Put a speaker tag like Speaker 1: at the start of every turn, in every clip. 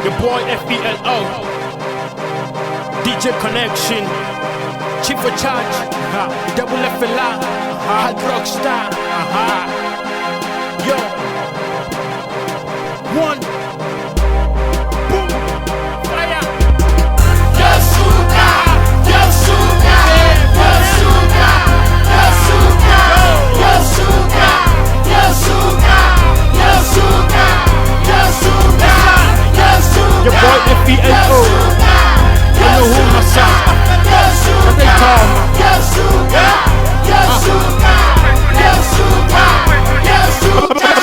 Speaker 1: Your boy FELO, DJ Connection, Chief of Charge, Double FLA, Hard Rock Star. Yo, one, boom, fire.
Speaker 2: Yasuka, Yasuka, Yasuka, Yasuka, Yasuka, Yasuka, Yasuka, Yasuka, Yasuka.
Speaker 1: Your boy FELO, Yasuka,
Speaker 2: Yasuka, Yasuka, Yasuka, Yasuka.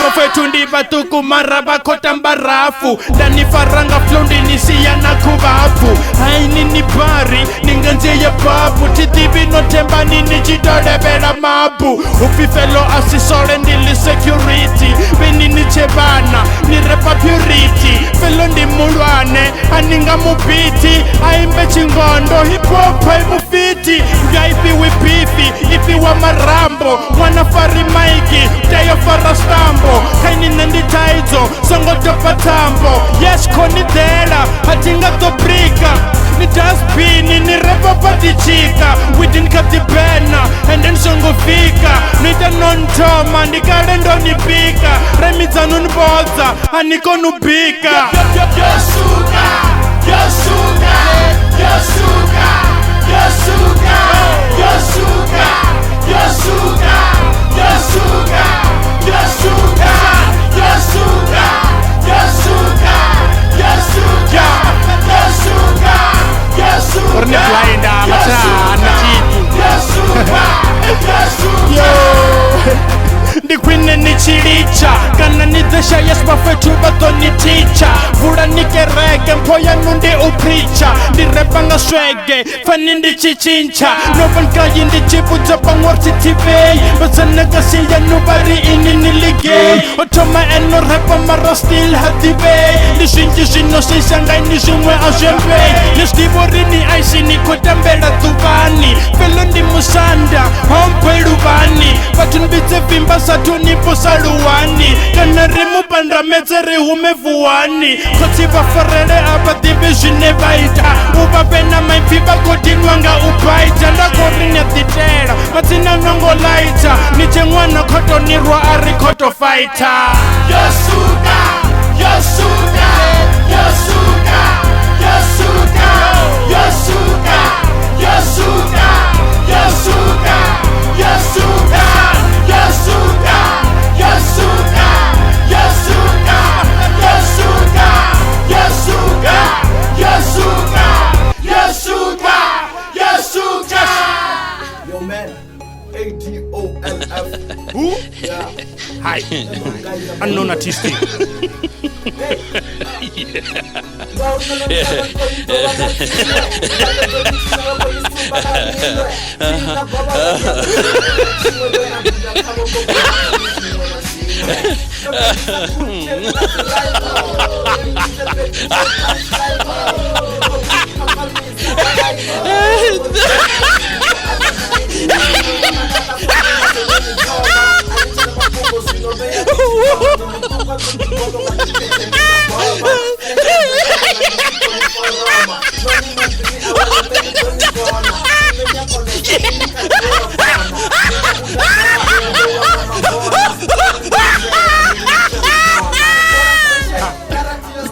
Speaker 1: Vafethu ndi vatuku mara va khota mbarafu ndani faranga flow ndi ni siya na khuvafu haini ni bari ni nga ndziye babu titivi no thembani ni tshi to levhela mabu upfi felo a si sole ndi li security vheni ni tshe vhana ni repa purity felo ndi mulwane a ni nga mubiti a imbe tshingondo hip hop a i mufiti mbya ifhiwi bifi ifhiwa marambo ṅwana fari maiki teyo fara stambo khaini nṋe ndi thaidzo songo dopa thambo yes khoni ḓela a thi nga ḓo brika ni dustbini ni repa patitshika within kha ḓi bena ende ni songo fika ni ita no nthoma ndi kale ndo ni bika remidzanu ni vhodza a ni koni u bika.
Speaker 2: Yasuka, Yasuka, Yasuka, Yasuka, Yasuka, Yasuka, Yasuka, Yasuka, Yasuka, Yasuka, Yasuka, Yasuka, Yasuka.
Speaker 1: Ri ni blind mathana tshithu.
Speaker 2: Yasuka, Yasuka.
Speaker 1: Yo, ndi khwine ni tshi litsha kana ni ḓe shaya vhafethu vha ḓo ni teacher vula ni kereke mpho yanu ndi u preacher ndi repa nga swege fani ndi tshi tshintsha no vha nkayi ndi tshi vhudza vhaṅwe uri thi thivhei vha tsena ka siyanu vha ri ini ni ligei o thoma eno repa mara still ha ḓivhei ndi zwinzhi zwino sisa nga ini zwiṅwe a zwi ambei ni zwi ḓivha uri ni ice ni khou tambela ḓuvhani felo ndi musanda hompho luvhani vhathu ni vhidze vimba sathu ni posa luwani kana ri mu pandamedze ri hume vuwani khotsi vha farele a vha ḓivhi zwine vha ita u vha vhe na maipfi vha khou dinwa nga u baita nda khou ri ni a ḓitela matsina nongo laita ni tshe ṅwana khoto ni rwa a ri khoto fighter.
Speaker 2: Yasuka, Yasuka, Yasuka, Yasuka, Yasuka, Yasuka, Yasuka, Yasuka, Yasuka, Yasuka, Yasuka, Yasuka, Yasuka, Yasuka, Yasuka, Yasuka.
Speaker 3: Yo man, ADOLF.
Speaker 1: Who?
Speaker 3: Yeah.
Speaker 1: Hi. Unknown artistic.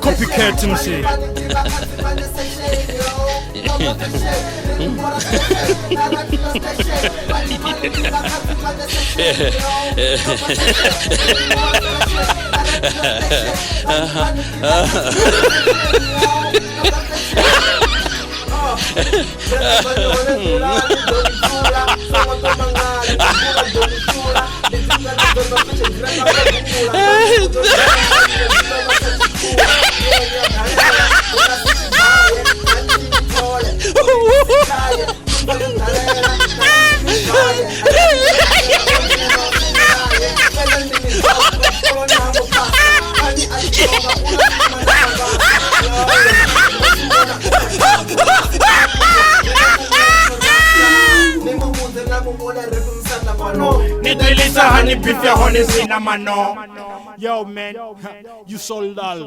Speaker 1: Copycat MC. ḓilisa hani beef ya hone sina mano. Yo man, you sold all.